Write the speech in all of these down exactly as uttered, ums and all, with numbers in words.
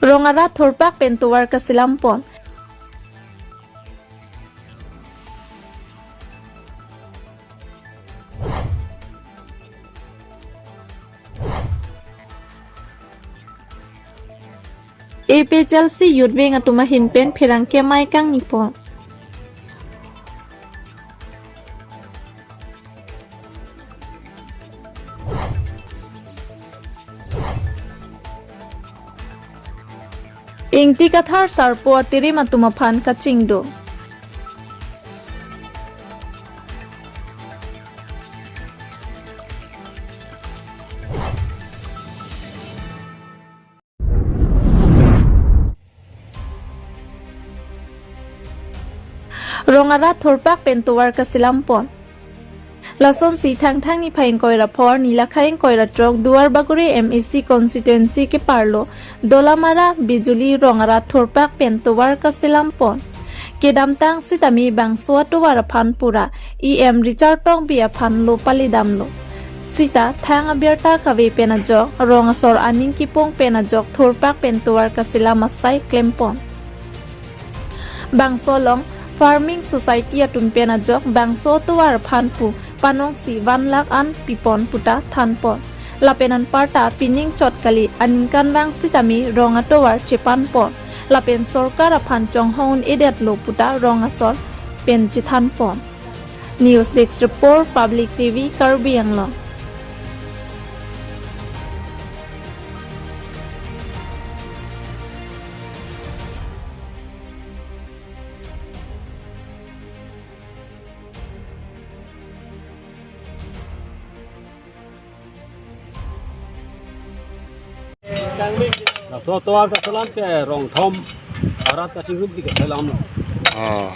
Rong arat thurpak pen tovar kaselam pon. A P H L C Youth Wing atum ahin pen pherangke mei kangni pon. Ingti Kathar sarpo atirim atum aphan kachingdun. Rong arat thurpak pen tovar kaselam pon. Lasonsi Thangthang niphai ingkoi ra pho arni lakhai ingkoi ra throk Duar Bagori M A C constituency keparlo Dolamara Bijuli rong arat thurpak pen tovar kaselam pon. Kedamtang sitame bangso atovar aphan pura E M Richard Tokbi aphan lo palidamlo. Sita thang abirta kave pen ajok, rong asor aning kipung pen ajok thurpak pen tovar kaselam asai klem pon. Bangso along farming society atum pen ajok bangso atovar aphan pu panongsi one lakh an pipon puta than pon. Lapen anparta pining chot kali, aningkanvang sitame rong atovar chepan pon. Lapen sorkar aphan chonghong un-edetlo puta rong asor pen chethan pon. News Desk Report, Public T V, Karbi Anglong. Laso atovar kaselam ke rong thom arat kachingrum si kaselamlo. Oh.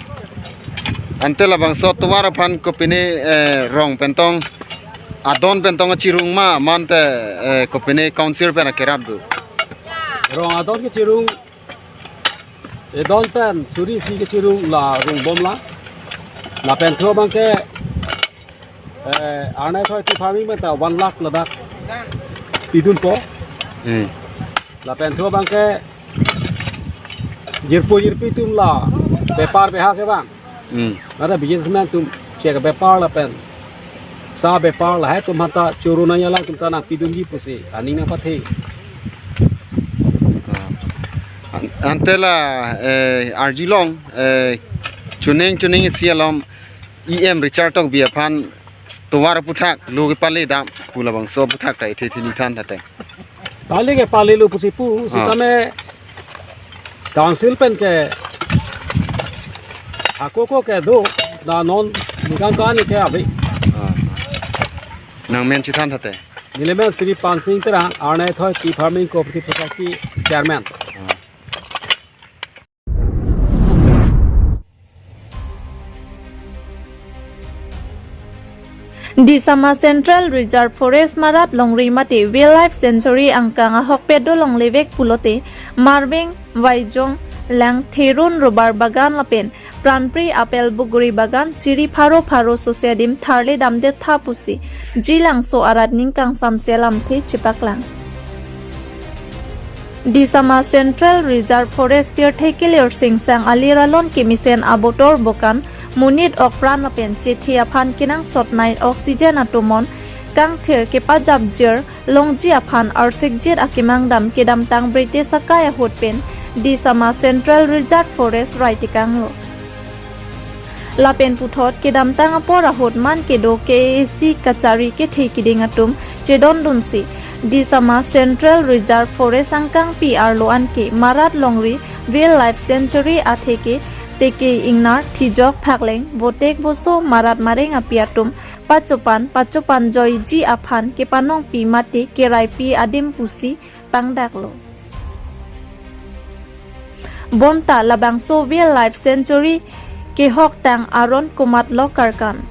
Ante labangso atovar aphan kopine, eh, rong pen tong, adon pen tong chirung ma, mante, eh, kopine council pen akerap do? Rong adon kechirung, edon pen suri isi kechirung la rungbomlang. Lapen thu abangke, eh, arnai thoi tea farming menta one lakh ladak pidunpo. Hmm. Lapen thu abangke jirpo jirpi atum la bepar beha kevang. Hmm. Mate businessman atum chek bepar lapen sa bepar lahai atum aphanta choro nangji alam atumta nangpidunji pusi aning nangpathe. Ah. An-, ante la, eh, arjulong, eh, chuning chuning isi alom E M Richard Tokbi aphan tovar aphuthak lo kepalidam pu labangso aphuthak ta ithe thini than thate. Pali kepalilo pusi pu, ah, sitame council pen ke ako ako kedo, na non ningkan kani ke ave. Ah. Nangmen chethan thate. Nelimen Shri Pansing Terang, arnai thoi tea farming cooperative society chairman. Ah. Disama Central Reserve Forest Marat Longri mate Wildlife Sanctuary angkang ahokpet dolonglevek pulote Marbeng, Vaijong, Langtherun rubber bagan lapen Pranpri apple buguri bagan chiri pharo pharo sose adim tharle damdet tha pusi Jilangso arat ning kangsam selamthe chepaklang. Disama Central Reserve Forest pirthe kelir singsang alir alon kemesen abotor bokan monit okpran lapen chethe aphan kenangsot nai oxygen atomon kangthir kepajapjir longji aphan arsikjit akemang dam kedamtang British akai ahut pen Disama Central Reserve Forest rai tekanglo. Lapen puthot kedamtang apor ahut man kedo K A A C kachari kethe kiding atum chedondunsi Disama Central Reserve Forest angkangpi arlo anke Marat Longri Wildlife Sanctuary atheke Teke Ingnar, Thijok, Phakleng, Votek Voso, Marat Mareng api atum pachopan pachopan joiji aphan kepanongpi mate keraipi adim pusi pangdaklo. Bonta labangso Wildlife Sanctuary kehoktang aron komatlo karkan.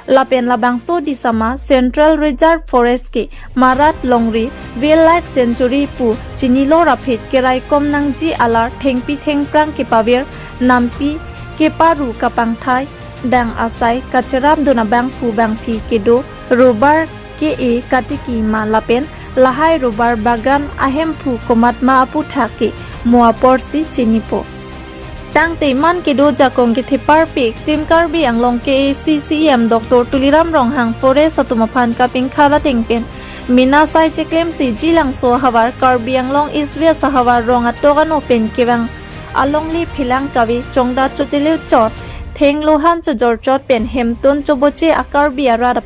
Lapen labangso Disama Central Reserve Forest ke Marat Longri Wildlife Sanctuary pu chinilo raphet keraikom nangji alar thengpi thengphrang kepavir nampi keparu kapangthai dang asai kacherapdun abangphu bangphi kedo rubber ke-e katiki ma lapen lahai rubber bagan ahemphu komatma aputhak ke mo aporsi chinipo. Tangte man kedo jakong ketheparpik Team Karbi Anglong K A C C M Doctor Tuliram Ronghang forest atum aphan kapingkha lateng pen mena sai cheklemsi Jilangso ahavar Karbi Anglong East West ahavar rong atok ano pen kevang alongle phelang kave chongda chotele chot thenglohan chojor chot pen hemtun choboche a-Karbi arat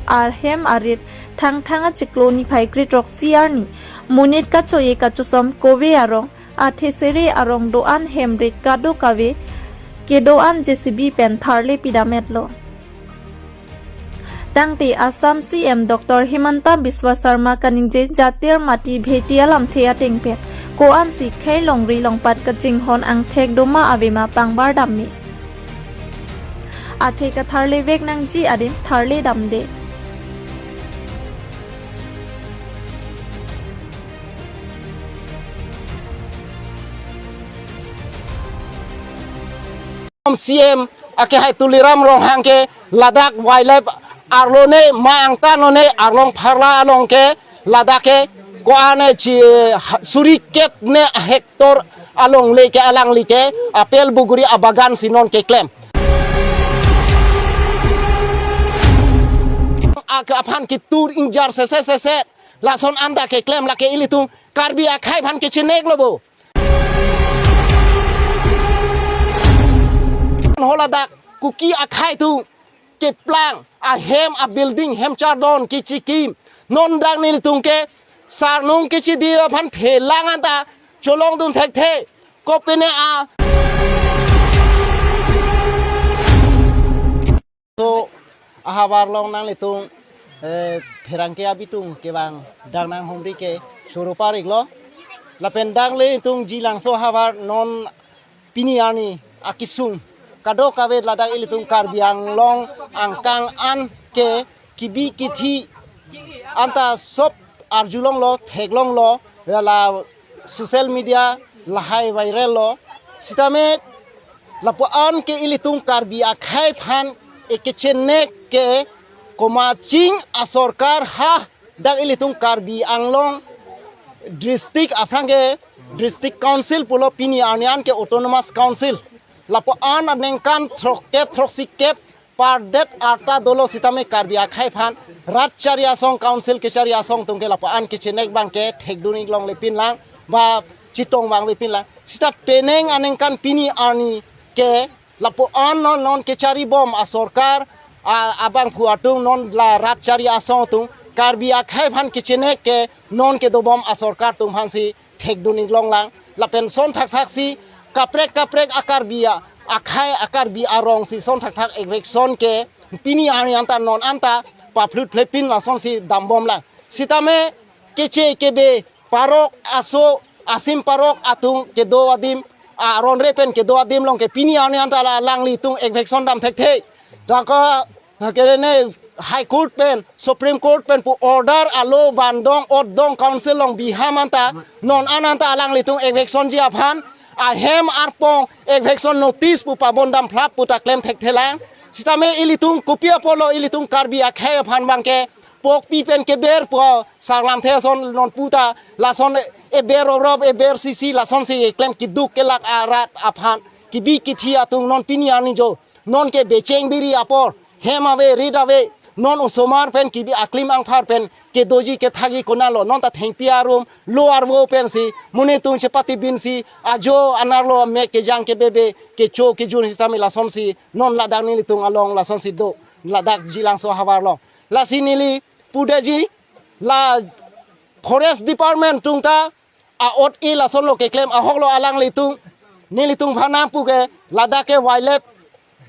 ahem arit thangthang achiklo niphai kre throksi arni monit kachoye kachosom kove arong athesere arong do-an hemrit kadokave kedo-an J C B pen tharle pidametlo. Tangte Assam C M Doctor Himanta Biswa Sarma kaningje Jatir Mati Bheti alamthe ateng pen ko-ansi khei longri longpat kachinghon angthek doma avema pangbar damme. Athe katharlevek nangji adim tharle damde. C M akehai Tuliram Ronghang ke ladak wildlife arlo ne ma angtan lo ne arlong pharla along ke ladak ke ko-an ne chi ha- suri kep ne hectare alongle ke alangli ke apel buguri abagan si non keklem. Ak aphan kitur ingjar sese sese lason anda keklem lake ilitum Karbi akhei aphan kechenek lo bo. Holadak Kuki akhei atum keplang ahem a building hem chardon kechikim. Non dak nelitum ke sarnung kechidi aphan phelang anta cholongdun thekthe. Kopine a so ahavar along nanglitum eh, pherangke abitung kevang dang nanghumri ke choro pariklo. Lapen dak nelitum Jilangso ahavar non pini arni akesung kadokave ladak ilitum Karbi Anglong angkang an ke kibi kithi anta sop arjulonglo, theklonglo, la social media lahai viral lo. Sitame lapu-an ke ilitum Karbi akhei aphan ekechenek ke komaching asorkar ha dak ilitum Karbi Anglong district aphrang ke district council pulo pini arni an ke autonomous council. Lapu-an aningkan throkkep throksikep pardet arta dolo sitame Karbi akhei aphan rat chari asong council kechari asong atum ke lapu-an kechenek abang ke thekdun ik longle pinlang ba chetong abang ave pinlang. Sita penang aningkan pini arni ke lapu-an non non kechari bom asorkar a- abangphu atum non la rat chari asong atum Karbi akhei aphan kechenek ke non kedobom asorkar atum aphansi thekdun ik longlang. Lapen son thakthak si kaprek kaprek a-Karbi a- akhei a-Karbi arong si son thakthak eviction ke pini arni anta non anta paphlut phlepin lasonsi dambomlang. Sitame keche kebe parok aso asim parok atum kedo adim aron re pen kedo adim along ke pini arni anta la alanglitum eviction dam thekthe. Daka kerene High Court pen Supreme Court pen pu order alo vandong otdong council along biham anta non an anta alanglitum eviction ji aphan ahem arpong eviction notice pu pabon dam phlap pu ta klem thekthelang. Sitame ilitum kopi apotlo ilitum Karbi akhei aphan abang ke pokpi pen keber pu sarlamthe ason non puta lason eber orop eber sisi lasonsi klem keduk kelak arat aphan kibi kithi atum non pini arni jo non ke becheng biri apor hem ave rit ave non osomar pen kibi aklim angphar pen kedoji kethagi konatlo non ta thengpi arum lo arvo pensi monit atum chepatibinsi ajo anerlo mek kejang kebebe kecho kejun sitame lasonsi non ladak nelitum along lasonsi do ladak Jilangso ahavar along. Lasi neli pudeji la forest department atum ta a-ot e lasonlo keklem ahoklo alanglitum nelitum aphan nangpu ke ladak ke wildlife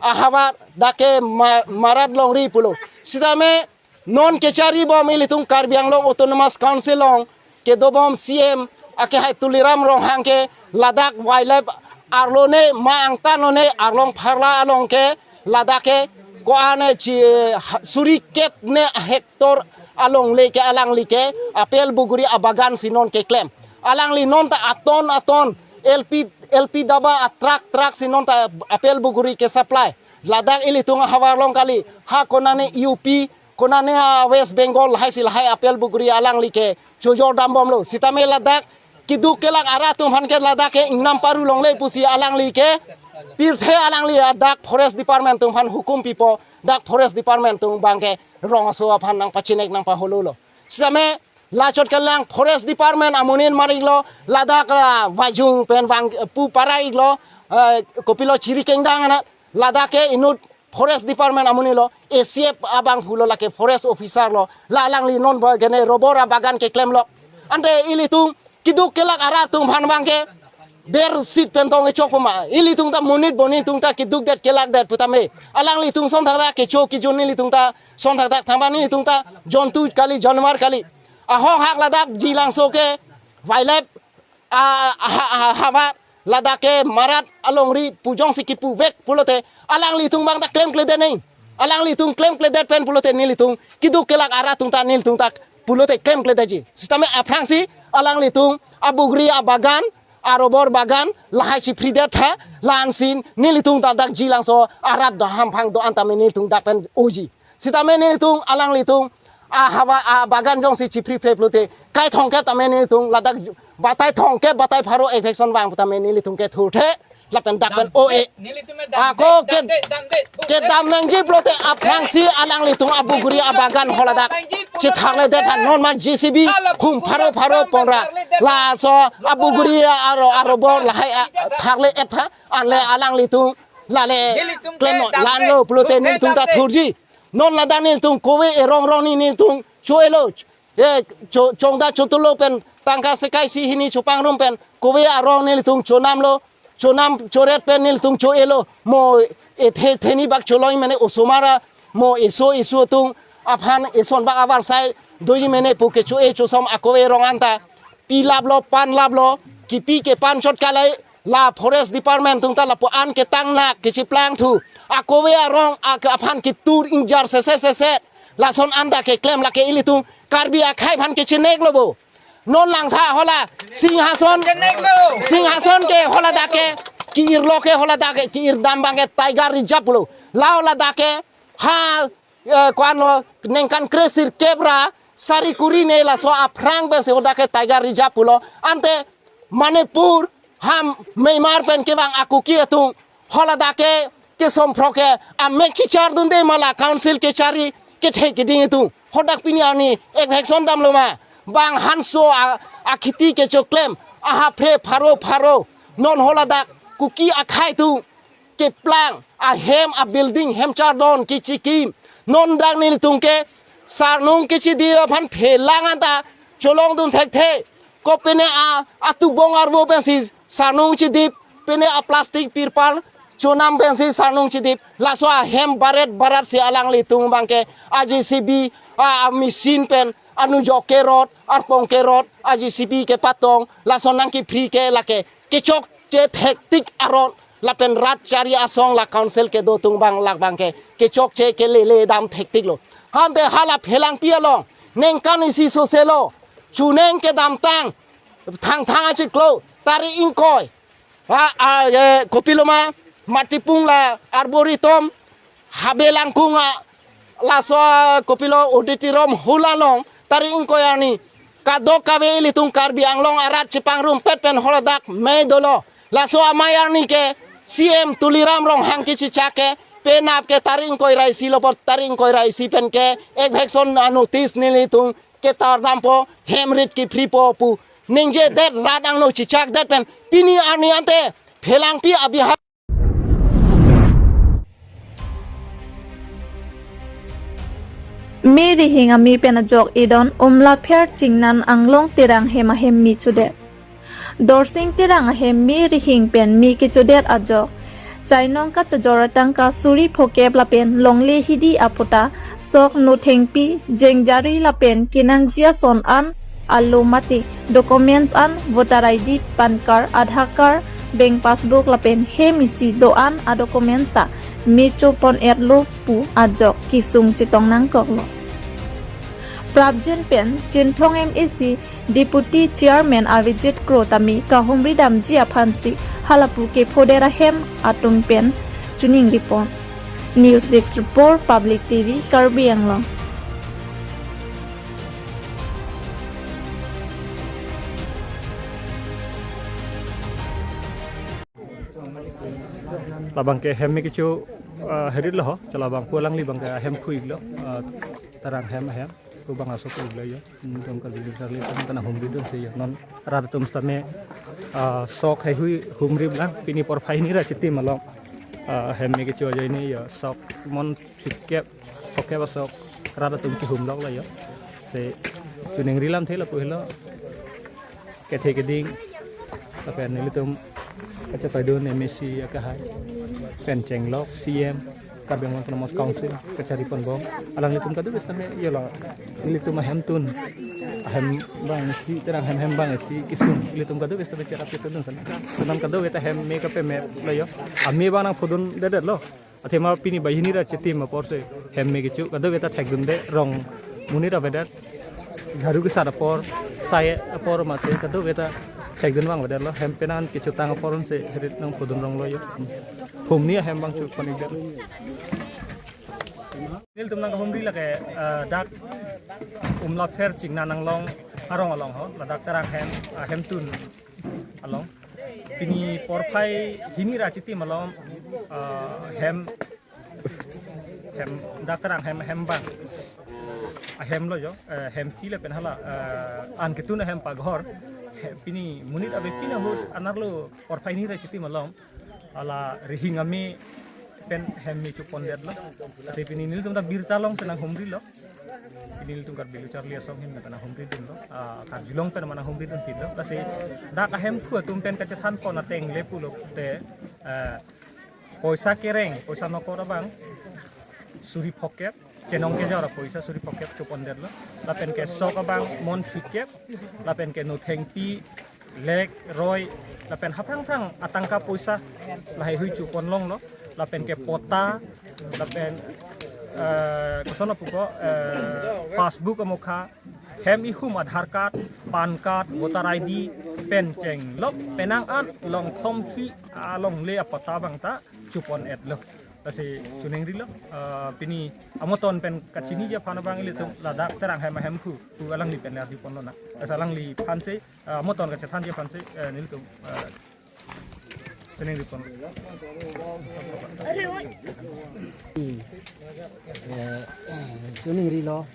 ahavar dak ke ma- marat longri pulo. Sitame non kechari bom ilitum Karbi Anglong Autonomous Council along kedobom C M akehai Tuliram Ronghang ke ladak wildlife arlo ne ma angtan lo ne arlong pharla along ke ladak ke ko-an ne chi ha- suri kep ne hectare alongle ke alangli ke apel buguri abagan si non keklem. Alangli non ta aton aton L P L P daba a truck truck si non ta apel buguri ke supply. Ladak ilitum ahavar along kali ha konane U P konane a West Bengal lahai si lahai apel buguri alangli ke chojor dambomlo. Sitame ladak keduk kelak arat atum aphan ke ladak ke ingnam paru longle pusi alangli ke pirthe alangli adak Forest Department atum aphan hukum pipo, dak Forest Department atum abang ke rong aso aphan nangpachinek nangpaholo lo. Sitame lachot kelang Forest Department amonit mar-iklo, ladak la vajung pen vang pu para-iklo, eh, kopilo chiri kengdang anat, ladak ke inut Forest Department amonit lo, A C F abang pulo lake forest officer lo, la alangli non ba gene rubber abagan keklem lo. Ante ilitum keduk kelak arat atum aphan abang ke bersit pen tong kechok puma. Ilitum ta monit bo, nelitum ta keduk det kelak det putame, alanglitum ason thakthak kecho kejun, nelitum ta ason thakthak thamba, nelitum ta jontu kali, janwar kali. Ahok hak ladak Jilangso ke wildlife a, a, ha, ha, hawa ladak ke marat alongri pu jongsi kipuvek pulote alanglitum abang ta klemkledet nang. Alanglitum klemkledet pen pulote nelitum keduk kelak arat atum ta nelitum ta pulote klemkledetji. Sitame aphrangsi alanglitum abuguri abagan, arubber bagan lahai chiphridet tha, la-ansi nelitum ta dak Jilangso arat do hamphang do-an tame nelitum dak pen oji. Sitame nelitum alanglitum ahawa abagan jongsi chiphri phre pulote kaithong ke tame nelitum ladak batai thong ke batai pharo eviction vang putame nelitum ke thurthe lapen dak pen o-e. Nelitum dam ako de, ke dam de, dam de, kedam nangji pulote aphrangsi alanglitum abuguri abagan holadak chitharledet tha, non ma J C B hum pharo pharo ponra, laso abuguri aro arubber lahai a, tharle-et tha, anle alanglitum lale klemlo, la-anlo pulote nelitum ta thurji. Non ladak nelitum kove erong rong ni nelitum cho-elo. E, cho-, chongda chotolo pen tangka sekai isi hini chopangrum pen kove arong nelitum chonamlo. Chonam choret pen nelitum cho-elo. Mo ethe theni bak cholong mane osomar a, mo eso esu atum aphan eson bak avarsai doji mene pu kecho-e chosom akove rong anta pilaplo, panlaplo, kipi kepan chot kalai, la Forest Department atum ta lapu an ketang nak kechiplang thu. Akove arong ak-, aphan ketur ingjar sese sese. Lason anta keklem lake ilitum Karbi akhei aphan kechineklo bo. Non langtha hola Singhason, Singhason ke holadak ke, ke-irlo ke holadak ke, ke-irdam abang ke Tiger Reserve lo. La holadak ke ha, eh, ko-anlo ningkan kre sirkep ra sari kuri ne laso aphrang pensi hodak ke Tiger Reserve pulo. Ante Manipur, ha Myanmar pen kevang a-Kuki atum holadak ke kesomprok ke amek chichar dunde ma la council kechari kethe keding atum. Hodak pini arni eviction damlo ma. Bang hanso a, akhiti kechoklem, ahaphre pharo pharo. Non holadak Kuki akhei atum keplang, ahem abuilding hem chardon kechikim. Non dak nelitum ke sarnung kechidip aphan phelang anta cholong dun thekthe. Ko pine a, atubong arvo pensi sarnung chidip, pine a-plastic pirpal chonam pensi sarnung chidip. Laso ahem baret barat si alanglitum abang ke a-J C B, a, a-machine pen anujok kerot, arpong kerot, a-J C B kepatong, laso nangkephri ke lake kechokche thektik aron, lapen rat chari asong la council kedo atum abang lak abang ke kechokche kelele dam thektiklo. Ante hala Phelangpi along ningkan isi soselo chuneng kedamtang, Thangthang achiklo, Tari Ingkoi, a, a, e, kopiloma, Matipung la Arboretum, Habe Langkung a, laso kopilo auditorium hall along Tari Ingkoi arni kadokave ilitum Karbi Anglong arat chepangrumpet pen holadak mei dolo. Laso amei arni ke C M Tuliram Ronghang kechichak ke penap ke Tari Ingkoi ra isi lo apot Tari Ingkoi ra isi pen ke eviction notice nelitum ketar dampo, hem rit kephripo pu ningjedet rat angno chichakdet pen pini arni ante Phelangpi abihar. Me rihing ame pen ajok edon Umlapher Chingnan Anglong Terang hem ahem me chodet. Dorsing Terang ahem me rihing pen me kechodet ajok chainong kachojor atangka suri phokep lapen longle hidi aputa sok nothengpi jengjari lapen kenangji ason an alo mate documents an voter I D, PAN card, Aadhaar card, bank passbook lapen hem isi do-an a-documents ta me chopon-etlo pu ajok kesung chetong nangkoklo. Prapjin pen Chinthong M A C Deputy Chairman Avijit Kro tame kahumri damji aphansi halapu kephodet ahem atum pen choningri pon. News Desk Report, Public T V, Karbi Anglong. Labang ke hem me kecho, ah, herit lo ho, chala bang pu alangli bang ke hem phu-iklo, ah, Terang hem ahem, pu bang aso phu-iklo yo, hmm, dong kali kali pen kana humri dun se yo, non rat atum sitame, ah, sok heihui humri blang, pini porphai hini ra chitim along, ah, hem me kecho ajoine yo, sok mon phlikep, phokep asok, rat atum kehumlok lo yo, se choningri lamthe lapu helo. Kethe keding, lapen nelitum kachepaidun M A C akehai, pen chenglok C M, Karbi Anglong Autonomous Council kachari ponbom, alanglitum kadokave sitame yo lo, nelitum ahemtun, ahem bang si, Terang hem hem bang si kesung, nelitum kadokave sitame cherap ketun sana, senan kadokave ta hem me kapemep lo yo, ame bang nangphodundedetlo. Athema pini bai hini ra chitim apor se hem me kecho kadokave ta thekdunde, rong monit avedet, jharu kesat apor, sai apor mate kadokave ta thekdun vangvedet lo, hem penang kechotang apor se herit nangphodun rong lo yo. Humni ahem bang chopon-ikdet. Nelitum nangkahumri lake, eh, dak Umlapher Chingna Nanglong arong along ho, ladak Terang hem, ahemtun along. Pini porphai hini ra chitim along, ah, hem, hem, dak Terang hem, hem bang. Ahem lo yo, eh, hempi lapen hala, eh, an ketun ahem paghor. He, pini monit ave pini ahut anerlo porphai hini ra chitim along, hala rihing ame pen hem me chopondetlo. Lasi pini nelitum ta birta along penang humrilo. Pini nelitum Karbi Lo Charli Asong ahin penang humridunlo. Ah, karjulong pen manang humridunpinlo. Lasi dak ahemphu atum pen kachethanpon ateng le pulote, eh, poisa kereng, poisa nokor abang suri phokep, chenong kejor apoisa suri phokep chopondetlo. Lapen ke sok abang mon phlikep, lapen ke nothengpi, lek, roi, lapen haphang phang atangka poisa lahai hui choponlonglo, lapen ke pota, lapen, eh, koson apuko, eh, passbook amokha, hem ihum Aadhaar card, PAN card, voter I D, pen chenglok penang an longthom thi alongle apata bang ta chopon-etlo. Lasi choningrilo, eh, pini amoton pen kachiniji aphan abang ilitum ladak Terang hem ahemphu pu alangli pen le arjuponlonang. Lasi alangliphan si, eh, amoton kachethanji aphan si, eh, nelitum, eh, choningripon. Eh, choningrilo.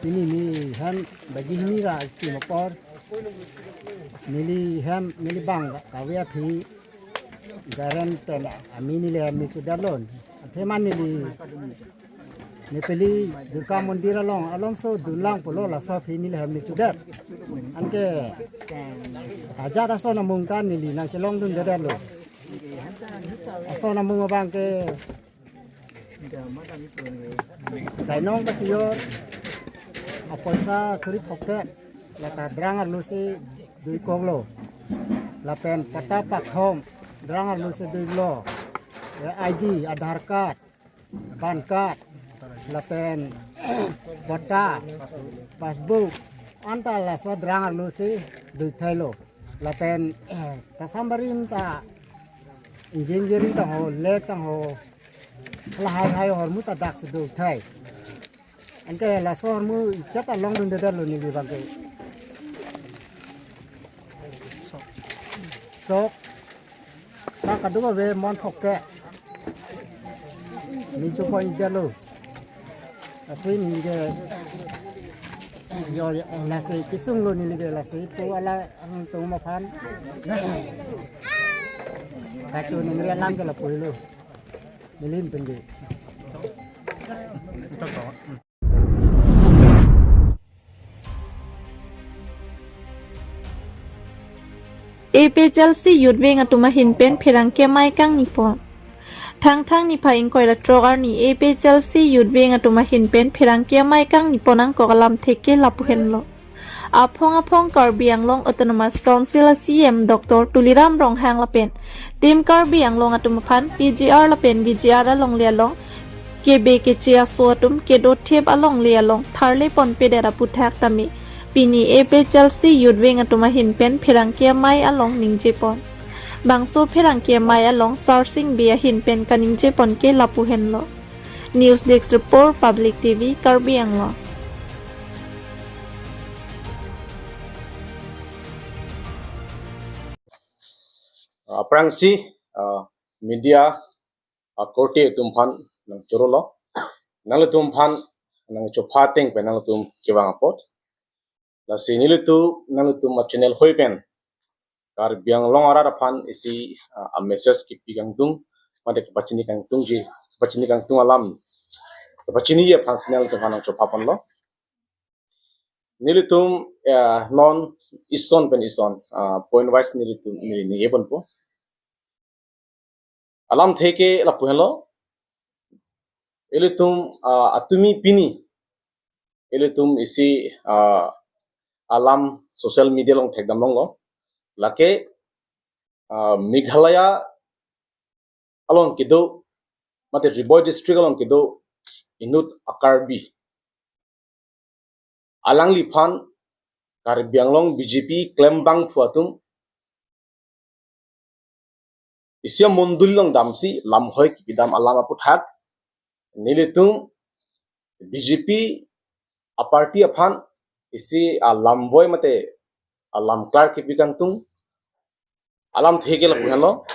Pini neli hem bai hini ra chitim apor, neli hem, neli bang kave aphi Jaren pen ame neli hem me chodetlo. Athema neli nepeli Durga Mandir along, alongso dunlang pulo, laso aphi neli hem me chodet. Anke ajat ason amung ta neli nangchelongdundedetlo. Ason amung abang ke sainong kachiyor apoisa suri phokep, lata drang arlo si duikoklo. Lapen pata pakhom drang arlo si duilo. Ya, I D, Aadhaar card, PAN card, lapen pota, passbook, anta laso drang arlo si duithailo. Lapen, eh, tasam barim ta injingjeri tangho, lek tangho, lahai hai ahormu ta dak si duithai. Anke laso ahormu ichat ta longdundedetlo neli bang ke. Sok ta kadokave mon phokep me chopon-ikdetlo. Lasi neli ke yo, lasi kesunglo neli ke, lasi pu alangtum aphan kachoningri alam ke lapu helo. Neli pen ke. A P H L C Youth Wing atum ahin pen pherangke amei kangnipon. Thangthang niphai ingkoi ra throk arni A P H L C Youth Wing atum ahin pen pherangke amei kangnipon angkok alamthe ke lapu henlo. Aphong aphong Karbi Anglong Autonomous Council a C E M Doctor Tuliram Ronghang lapen Team Karbi Anglong atum aphan P G R lapen V G R alongle along kebe keche aso atum kedothip alongle along tharleponpedet aputhak tame pini A P H L C Youth Wing atum ahin pen pherangke amei along ningjepon. Bangso pherangke amei along Sarsing Bey ahin pen kaningjepon ke lapu henlo. News Desk Report, Public T V, Karbi Anglong. Aphrangsi, uh, Media akorte atum aphan nangchorolo. Nanglitum aphan nangchopha ateng pen nanglitum kevang apot. Lasi nelitum nanglitum a-channel hoi pen Karbi Anglong arat aphan isi, ah, a-message kipi kangtung, mate kepachini kangtungji, kepachini kangtung alam, kepachiniji aphan si nanglitum aphan nangchopha ponlo. Nelitum, eh, non ison pen ison, ah, point wise nelitum neli ningje ponpo. Alamthe ke lapu henlo. Ilitum, ah, atumi pini ilitum isi, ah, alam social media along thekdam longlo. Lake, ah, Meghalaya along kedo, mate Ri Bhoi district along kedo inut a-Karbi, alangliphan Karbi Anglong B J P klembangphu atum isi amondoli along damsi lamhoi kipidam alam aputhak nelitum B J P a-party aphan isi alam voi mate alam klar kipi kangtung. Alamthe ke lapu henlo.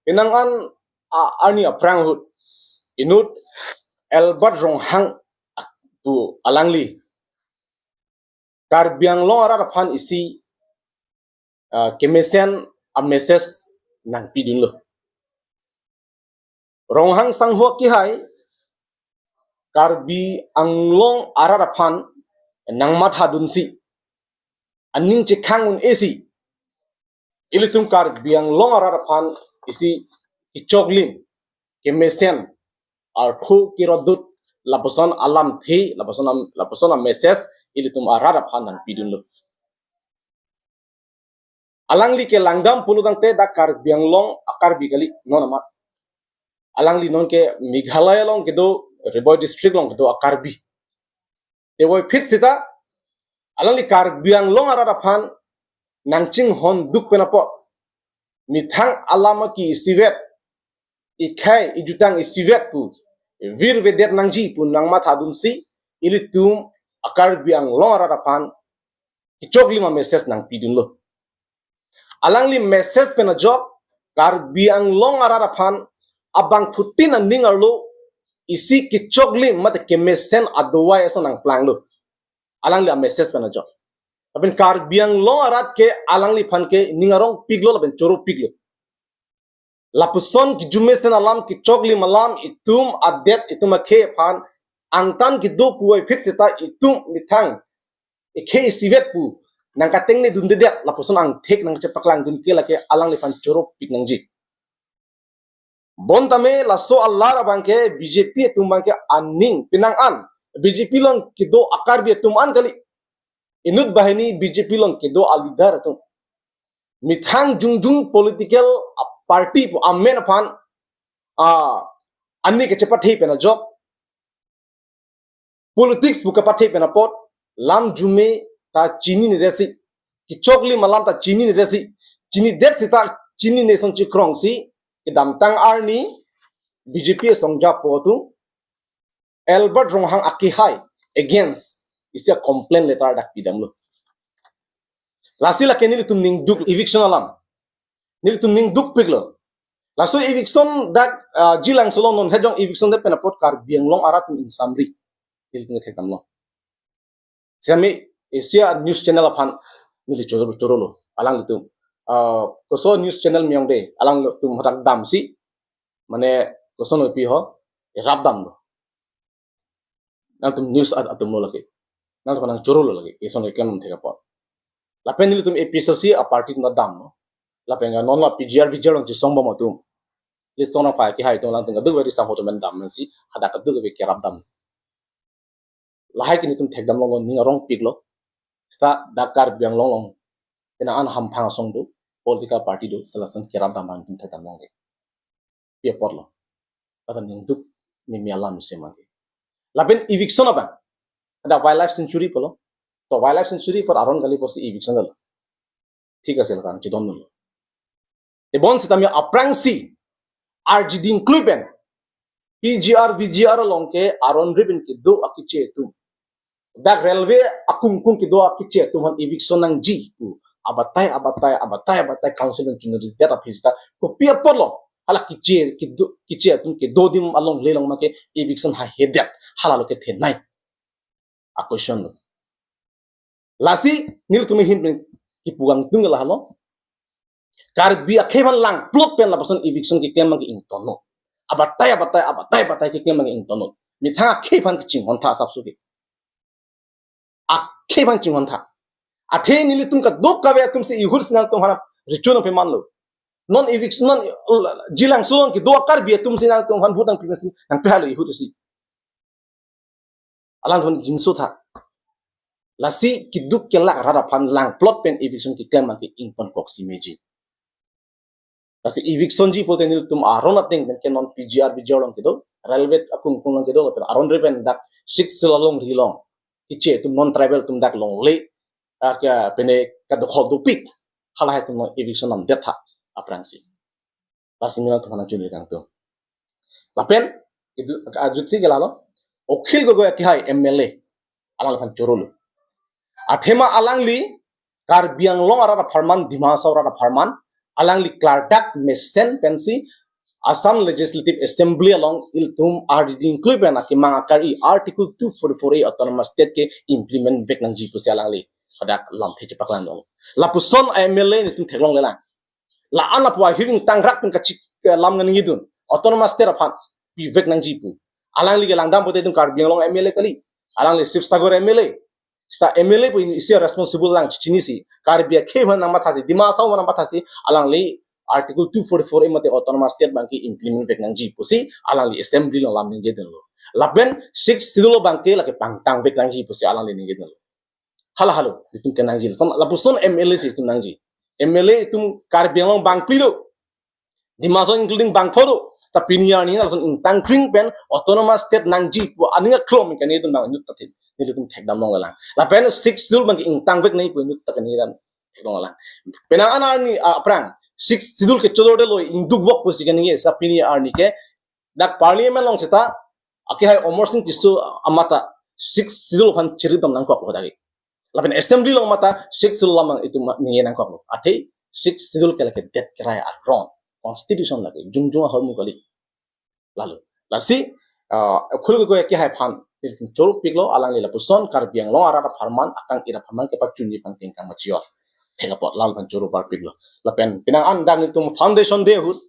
Penang an a-, arni aphrang ahut inut Albert Ronghang pu alangli Karbi Anglong arat aphan isi, ah, kemesen a-message nangpidunlo. Ronghang sangho akehai Karbi Anglong arat aphan nangmathadunsi, aning chekhang un-esi, ilitum Karbi Anglong arat aphan isi kechoklim, kemesen, arthu kerodut, lapuson alamthe, lapuson am-, lapuson a-message ilitum arat aphan nangpidunlo. Alangli ke langdam pulo tangte dak Karbi Anglong a-Karbi kali, non amat. Alangli non ke Meghalaya along kedo, Ri Bhoi district along kedo a-Karbi. Tevoiphit seta alangli Karbi Anglong arat aphan nangchinghonduk pen apot, methang alam aki isivet, ikhai ijutang isivet pu virvedet nangji pu nangmathadunsi, ilitum a-Karbi Anglong arat aphan kechoklim a-message nangpidunlo. Alangli message pen ajok Karbi Anglong arat aphan abangphutin aning arlo isi kechoklim mate kemesen adovai ason nangplanglo. Alangli a-message pen ajok. Lapen Karbi Anglong arat ke alangliphan ke ning arongpiklo lapen choropiklo. Lapuson kejumesen alam, kechoklim alam, itum adet, itum akhei aphan angtan kedo puvoiphit seta itum methang ikhei isivet pu nangkatengnedundedet, lapuson angthek nangchepaklangdun ke lake alangliphan choropik nangji. Bonta me laso alar abang ke B J P atum abang ke aning penang an, B J P along kedo a-Karbi atum an kali, inut banghini B J P along kedo a-leader atum methang jongjong political party pu amen aphan, ah, ani kachepathe pen ajok, politics pu kapathe pen apot lam arjume ta chininedetsi, kechoklim alam ta chininedetsi, chinidet seta chinine ason chikrongsi kedamtang arni B J P asong japo atum Albert Ronghang akehai against isi a-complaint letter dak pidamlo. Lasi lake nelitum ningduk eviction alam, nelitum ningdukpiklo. Laso eviction dak, ah, Jilangso along non hejong eviction det pen apot Karbi Anglong arat atum ingsamri, nelitum thekdamlo. Sami Asia news channel aphan neli choro chorolo, alanglitum, ah, koso news channel miyong de, alanglitum hadak damsi, mane koson opi ho, erap damlo. Nangtum news at-, atumlo lake. Nangtum nangchorolo lake. Ison ke klem thek apot. Lapen nelitum A P H L C a-party atum damlo. Lapen non la P G R, V G R along chesong bom atum, list song nangpai akehai atum, alangtum kadokave sangho atum dam mensi, hadak kadokave kerap dam. Lahai ke nelitum thekdam longlo, ning arongpiklo. Seta dak Karbi Anglong along penang an hamphang asong do, political party do, seta lason kerap dam abang nelitum thekdam longlo. Pi apotlo. Lata ningduk mimi alam isi mati. Lapen eviction abang, ada wildlife sanctuary pulo. To wildlife sanctuary apor aron kali pusi eviction dolo. Thik ase, lakan chidondunlo. Tebon sitame aphrangsi arjiding klui pen P G R, V G R along ke aron ripen kedo akeche atum, dak railway akungkung kedo akeche atum aphan eviction nangji pu abatai abatai abatai abatai council pen chunri det aphi sita kopi apotlo hala kiche kidu kiche atum kedo adim alongle along make eviction hahedet, hala lo kethenei a question lo. Lasi nelitum ahin pen kipu kangtung lahelo. Karbi akhei aphan langplot pen lapuson eviction keklem abang ke ingtonlo. Abatai abatai abatai abatai keklem abang ke ingtonlo. Methang akhei aphan kachinghon tha asapso ke. Akhei aphan chinghon tha. Athe nelitum kadokave atum si ihur si nangtum aphan recho nangpemanlo. Non eviction, non, uh, Jilangso along kedo a-Karbi atum si nangtum aphan vote nangpi mesen nangpehalo ihur si. Alangtum jinso tha. Lasi keduk kelak rat aphan langplot pen eviction keklem abang ke ingtonkok si meji. Lasi eviction ji pulote nelitum aron ateng pen ke non P G R, P G R along kedo, railway akung kung along kedo, pen aron ri pen dak Sixth Schedule alongri along. Kiche atum non tribal atum dak longle, ah, ke pene kadokhol dopik. Halahai atum non eviction namdet tha aphrangsi. Lasi nelitum aphan chunri kangtung. Lapen, itu, ajutsi ke lahelo, Akhil Gogoi akehai M L A, alangli aphan chorolo. Athema alangli, Karbi Anglong arat apharman, Dima Hasao arat apharman, alangli klardak mesen pensi, Assam Legislative Assembly along ilitum ardi dingklui pen akemang akari Article two forty-four A Autonomous State ke implement vek nangji pusi alangli hadak lamthe chepaklang dolo. Lapuson M L A nelitum theklonglelang. La-an lapu ahir ingtangrak pen kachik, eh, lam nganingjedun. Autonomous State aphan pivek nangji pu. Alangli ke langdam pulote itum Karbi Anglong M L A kali. Alangli Sibsagar M L A. Seta M L A pu isi responsible lang chinisi. Karbi akhei aphan nangmathasi, Dima Hasao aphan nangmathasi, alangli Article two forty-four A mate Autonomous State abang ke implement vek nangji pusi alangli Assembly along lam ningjedunlo. Lapen Sixth Schedule abang ke lake pangtang vek nangji pusi alangli ningjedunlo. Hala halo, itum kenangji. Lason, lapuson M L A si itum nangji. M L A itum Karbi Anglong bangphli do. Dima Hasao including bangpho do. Ta pini arni lason ingtangkring pen Autonomous State nangji pu aning aklong keningjedun abang inut ta thik. Nelitum thekdam longlelang. Lapen Sixth Schedule abang ke ingtang vek nangji pu inut ta keningjedun thekdam longlelang. Penang an arni, ah, aphrang Sixth Schedule ke chodor detlo, ingduk vok pusi keningje, seta pini arni ke dak Parliament along seta, akehai Amarsing Tisso amat ta Sixth Schedule aphan chirip dam nangkoklo dak ke. Lapen Assembly along amat ta Sixth Schedule alam itum ningje nangkoklo. Athe Sixth Schedule ke lake det kerai aron. Constitution lake, jongjong ahormu kali. Lalo. Lasi, ah, Akhil Gogoi akehai aphan, nelitum choro piklo, alangli lapuson Karbi Anglong arat apharman, akang-ir apharman kepachunji pangting kang machior. Thek apot, alangli aphan choro parpiklo. Lapen, penang an dak nelitum foundation day ahut,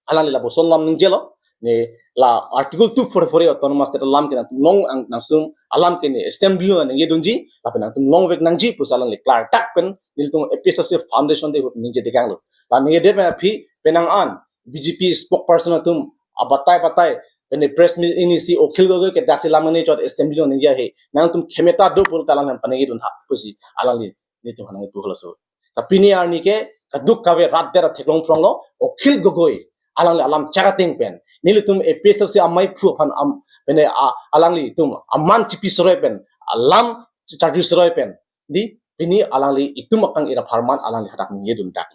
alangli lapuson alam ningjelo, ne la Article two forty-four A Autonomous State alam ke nangtum long ang nangtum alam ke ne Assembly along ningjedunji, lapen nangtum longvek nangji pusi alangli klardak pen, nelitum A P H L C foundation day ahut ningje dekanglo. La ningjedet pen aphi penang an B J P spokesperson atum abatai batai pen press meet inisi Akhil Gogoi ke daksi lam ne chot Assembly along ningje he. Nangtum khemeta do pulote alang aphan paningjedun tha pusi alangli nelitum aphan nangpu halaso. Ta pini arni ke kadokave rat det theklong phronglo, Akhil Gogoi alangli alam chak ateng pen, nelitum A P H L C amaiphu aphan am, pene a, alanglitum aman chipi seroi pen, alam charju seroi pen, di pini alangli itum akang-ir apharman alangli hadak ningjedun dak.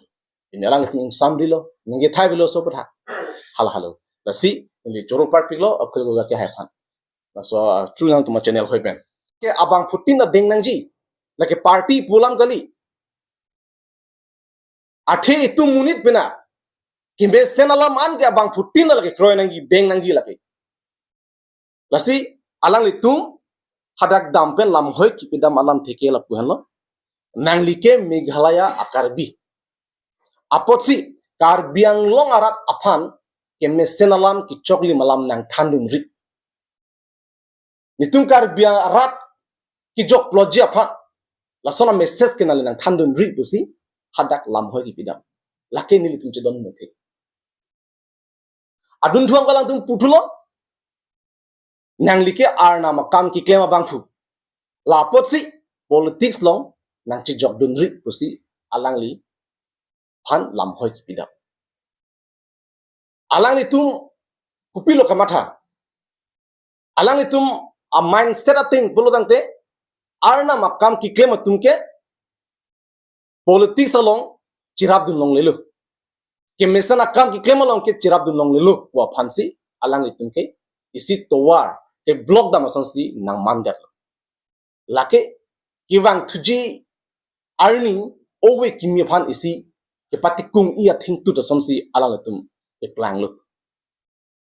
Pini alanglitum ingsamrilo, ningje thai bilo so botha. Hala halo. Lasi, neli choro parpiklo, Akhil Gogoi akehai aphan. Laso, ah, chu nangtum a-channel ahoi pen. Ke abangphutin ta deng nangji. Lake party pu alam kali. Athe itum monit pena. Kemesen alam an ke abangphutin ta lake kroi nangji, deng nangji lake. Lasi alanglitum hadak dam pen lamhoi kipidam alamthe ke lapu henlo. Nangli ke Meghalaya a-Karbi. Apotsi Karbi Anglong arat aphan kemesen alam kechoklim alam nangthandunri. Netum Karbi arat kejok ploji aphan lason a-message ke nangli nangthandunri pusi hadak lamhoi kipidam. Lake nelitum chedon muthe. Adun thuam ke alangtum puthulo. Nangli ke Arnam akam keklem abangphu. Lapotsi politics along nangchejokdunri pusi alangliphan lamhoi kipidam. Alanglitum kopilo kamatha. Alanglitum a-mindset ateng pulotangte Arnam akam keklem atum ke politics along cherapdun longlelo. Kemesen akam keklem along ke cherapdun longlelo pu aphansi alanglitum ke isi tovar ke block dam asonsi nangmandetlo. Lake kevangthuji arni ove kimi aphan isi kepatikung-i athengtut asonsi alanglitum keplanglo.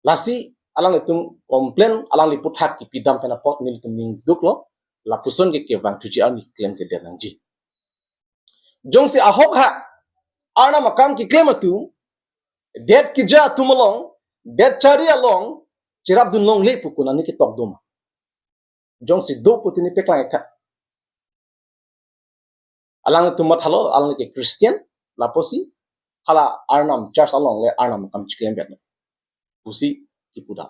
Lasi alanglitum complain alangli aputhak kipidam pen apot nelitum ning duklo, lapuson ke kevang thuji arni klem kedet nangji. Jongsi ahok ha Arnam akam keklem atum, det keja atum along, det chari along cherapdun longle pu konat ni ketok doma? Jongsi do pu tini peklang-ik tha. Alangtum mathalo, alang ke Christian, lapusi hala Arnam church along le Arnam akam chiklemvek pusi kipudam.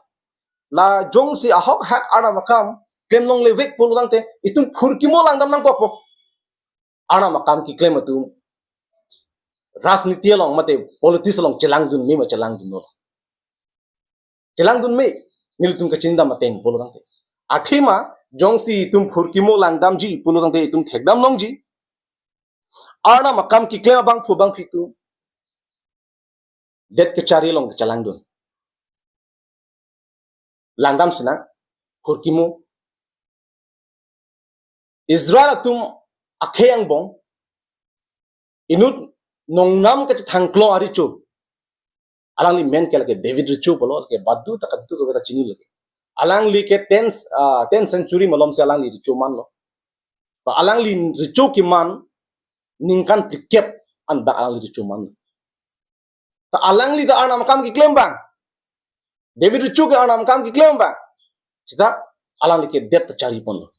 La jongsi ahok hak Arnam akam klem longlevek pulo tangte, itum phurkimo langdam nangkokpo. Arnam akam keklem atum rajniti along mate politics along chelangdun me ma chelangdunlo? Chelangdun me, nelitum kachinidam ateng pulo tangte. Athema, jongsi itum phurkimo langdamji pulo tangte itum thekdam longji. Arnam akam keklem abangphu abangphi atum det kechari along kechelangdun. Langdam sinang, phurkimo. Israel atum akhei angbong inut nongnam kachethangklong arecho. Alangli men ke lake David recho pulo, lake badu ta kadu kave ta chini lake. Alangli ke ten, ah, ten century malomsi alangli recho manlo. Ba alangli recho keman ningkan phlikep an bak alangli recho manlo. Ta alangli ta Arnam akam keklem abang. David recho ke Arnam akam keklem abang. Seta alangli ke det ta chari ponlo.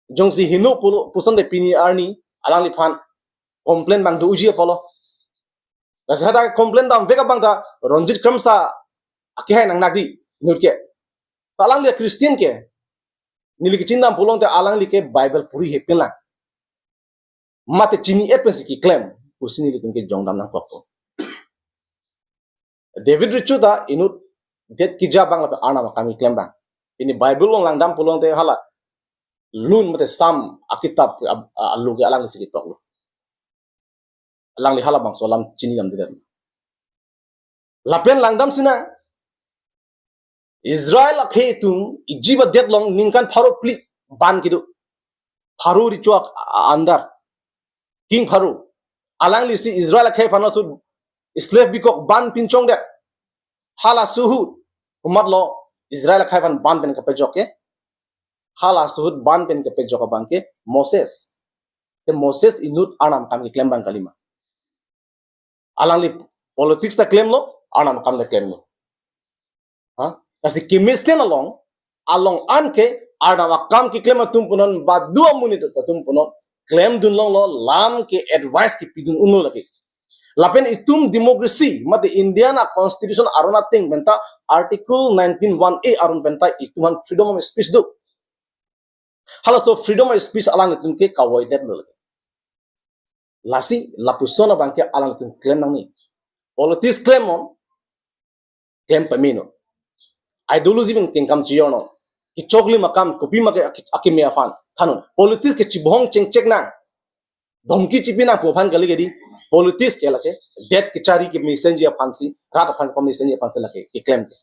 Jongsi heno pulo puson te pini arni alangliphan complain abang do-uji apotlo. Lasi hadak complain damvek abang ta Ranjit Kramsa akehai nangnakdi, inut ke. Ta alangli Christian ke, neli kachinidam pulo tangte alangli ke Bible puri hepin lang mate chini-et pensi keklem pusi nelitum kejongdam nangkokpo. David recho ta inut det keja abang lapen Arnam akam keklem abang. Pini Bible along langdam pulo tangte hala Lun mate Psalm akitap a-, a-, alo ke alanglisi ketoklo. Alangli halabangso alam chinidamdedet. Lapen langdam sinang, Israel akhei atum Egypt adet along ningkan pharo phli ban kedo. Pharo recho ak-, a-, andar. King Pharo. Alanglisi Israel akhei aphan laso slave bikok ban pinchongdet. Halaso ahut, komatlo Israel akhei aphan ban pen kapejok ke? Halaso ahut ban pen kapejok abang ke Moses. Te Moses inut Arnam akam keklem abang kalima? Alangli politics ta klemlo, Arnam akam ta klemlo. Ha? Lasi kemesen along, along an ke Arnam akam keklem atum punon, badu amonit atum punon klemdun longlo, lam ke advice kepidun unlo lake. Lapen itum democracy, mate Indian a-constitution aron ateng penta Article nineteen one A aron penta itum aphan freedom of speech do. Halaso freedom of speech alanglitum ke kavoidetlo lake. Lasi lapuson abang ke alanglitum klem nangne. Politics klemnon, klem pamenon. Ideology pen kengkam chijornon. Kechoklim akam, kopima ke aki-, akeme aphan thannon. Politics ke chibohong chengchek nang, dhomki chipi nang pu aphan kali ke di. Politics ke lake det kechari kemesenji aphansi, rat aphan kemesenji aphansi lake keklem ke.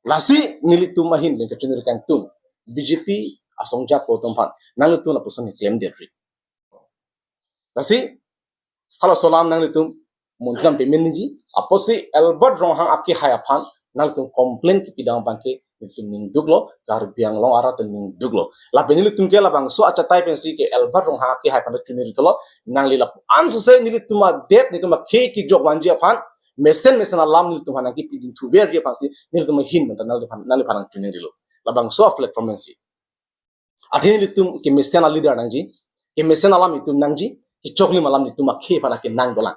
Lasi nelitum ahin pen kachiniri kangtung, B J P asong japo atum aphan nanglitum lapuson keklemdetri. Lasi halaso alam nanglitum muntham pemenji, apotsi Albert Ronghang akehai aphan nanglitum complain kepidam abang ke nelitum ning duklo, Karbi Anglong arat ning duklo. Lapen nelitum ke labangso achatai pensi ke Albert Ronghang akehai aphan chiniri tolo, nangli lapu-an sose nelitum adet, nelitum akhei kejok vanji aphan, mesen mesen alam nelitum aphan nangkepidun thuverji aphansi nelitum ahin penta nangliphan, nangliphan nangchinirilo. Labangso a-platform pensi. Athe nelitum kemesen a-leader nangji, kemesen alam itum nangji, kechoklim alam itum akhei aphan akenang dolang.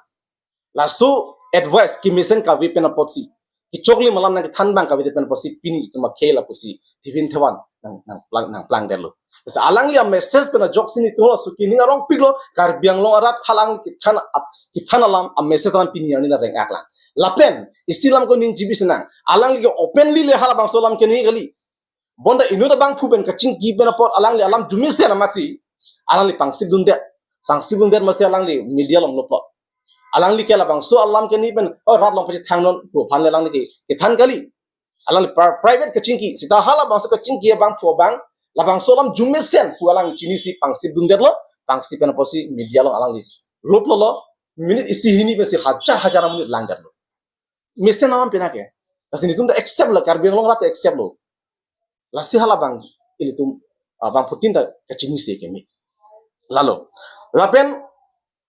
Laso advice kemesen kave pen apotsi, kechoklim alam nangkethan abang kave pen apotsi pini itum akhei lapusi tivin thevan nang, nangplang, nangplangdetlo. Lasi alangli a-message pen ajoksi nelitum laso ke ning arongpiklo, Karbi Anglong arat halangli kethan ap-, kethan alam a-message an pini arni ta reng-aklang. Lapen isi alam ko ning chibi sinang, alangli ke openly le halabangso alam ke ning kali. Bonta inut abangphu pen kachingki pen apot alangli alam arjumesen amatsi alangli pangsipdundet. Pangsipdundet amatsi alangli media along loplot. Alangli ke labangso alam ke ni pen, oh, rat along pachethangnon pu aphan le alangli ke, kethan kali. Alangli pri-, private kachingki, seta halabangso kachingki abangphu abang, labangso alam arjumesen pu alang chinisi pangsipdundetlo, pangsip pen apotsi media along alangli Lop lolo, minute isi hini pensi hajar hajar minute langdetlo. Mesen alam penang ke. Lasi nelitum ta accept lo, Karbi Anglong rat ta accept lo. Lasi halabang ilitum, ah, bangphutin ta kachinisi keme. Lalo. Lapen,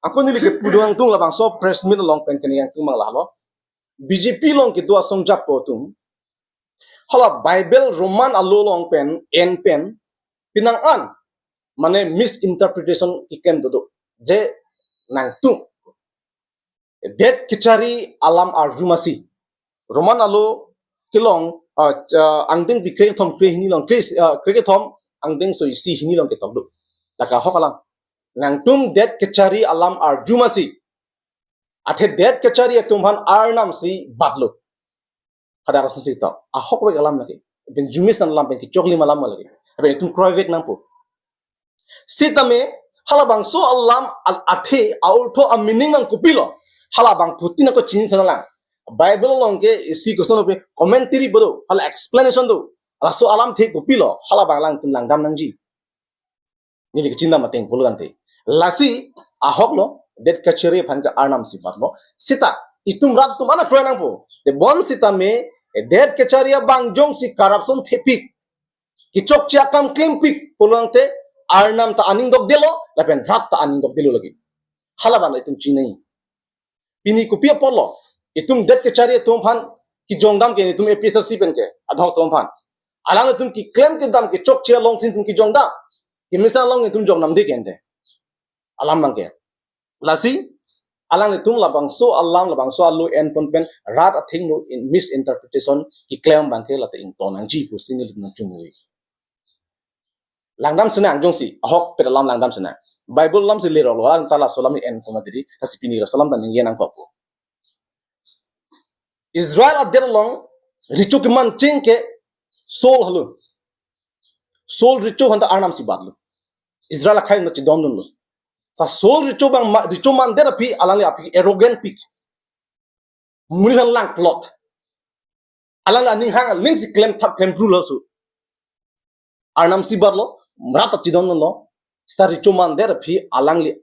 ako neli kepu do nangtung labangso press meet along pen keningje nangtung abang lalo. B J P along kedo asong japo atum. Hala Bible Roman alo along pen, en pen, penang an, mane misinterpretation keklem dodo. Je nangtum. Det kechari alam arjumasi. Roman alo kelong, ah, ah, angdengpi krekethom krehini along, kre, ah, krekethom angdengso isi hini along ketok do. Lake ahok alam. Nangtum det kechari alam arjumasi. Athe det kechari atum aphan Arnam si batlo. Kadar sisi to. Ahok vek alam lake. Pen jumis an alam pen kechoklim alam lake. Aben itum kroivek nangpo. Sitame halabangso alam al athe aortho a meaning nang kopilo. Halabangphutin ako chini thana lang. Bible along ke isi koson pe commentary bodo. Hala explanation do. Laso alamthe kopilo. Halabang alangtum langdam nangji. Neli kachinidam ateng pulo tangte. Lasi ahok lo, det kechari aphan ke Arnam si batlo. Seta, itum rat atum ana kroi nangpo. Te bonsitame, det kechari abang jongsi corruption thepik. Kechokche akam klempik pulo tangte, Arnam ta aning dokdetlo, lapen rat ta aning dokdetlo lake. Halabang itum chinine. Pini kopi apotlo, itum det kechari atum aphan kejongdam ke, itum A P H L C pen ke, adhok atum aphan. Alanglitum keklem kedam kechokche alongsi itum kejongdam. Kemesen along itum jongdamde ke ante. Alam abang ke. Lasi, alanglitum labangso alam, labangso alo en pon pen, rat athengno in misinterpretation keklem abang ke lata ingtong nangji pusi nelitum nangchungri. Langdam sinang jongsi, ahokpet alam langdam sinang. Bible alam si lerok lo, alang ta laso alam en pon matiri, lasi pini laso alam ta ningje nangkokpo. Israel adet along, recho keman ching ke Saul helo. Saul recho aphan ta Arnam si batlo. Israel akhei na chidondunlo. Sa Saul recho abang ma, recho mandet aphi, alangli aphi arrogant pik. Monit aphan langplot. Alangli aning hang alingsi klemthap klemphru laso. Arnam si batlo, rat ta chidondunlo, seta recho mandet aphi alangli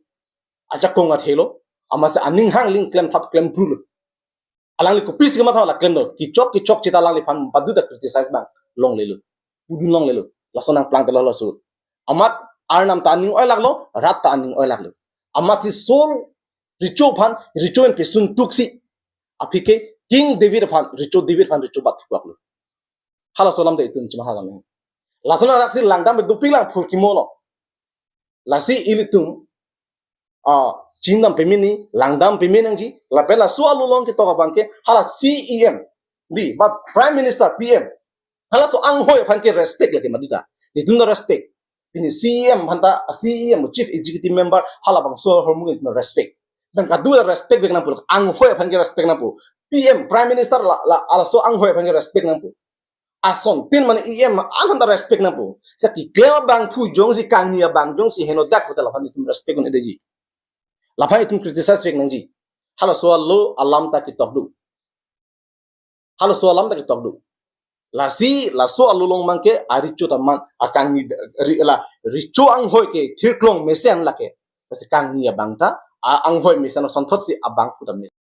ajakong athelo, amatsi aning hang aling klemthap klemphru lo. Alangli kopisi kamatha la klemlo, kechok kechokche ta alangliphan badu ta criticize abang longlelo. Pudun longlelo. Laso nangplangdetlo laso. Amat Arnam ta aning oilaklo, rat ta aning oilaklo. Amatsi Saul recho aphan, recho en pesun tuksi. Aphi ke King David aphan, recho David aphan recho bat thuaklo. Halaso alam ta itum chima halam. Laso nangsi langdam dopik lang phurkimo lo. Lasi ilitum, ah, chinidam peme nangji, langdam peme nangji, lapen laso alo along ketok abang ke, hala C E M, dei, ba Prime Minister P M. Halaso anghoi aphan ke respect lake maduta. Nelitum ta respect. Pini C E M aphan ta, C E M, Chief Executive Member, halabangso ahormu nelitum respect. Pen kadu respect vek nangpo, anghoi aphan ke respect nangpo. P M, Prime Minister la, la, halaso anghoi aphan ke respect nangpo. Asontin mane E M aphan ta respect nangpo. Sa keklem abangphu jongsi kangni abang jongsi henodak puta laphan itum respect un-edetji. Laphan itum criticize vek nangji. Halaso alo alam ta ketok do. Halaso alam ta ketok do. Lasi, laso alo along abang ke arecho ta man, akangni, ri, la, recho anghoi ke thirklong mesen lake. Lasi kangni abang ta, a, anghoi mesen asonthotsi abangphu ta mesen.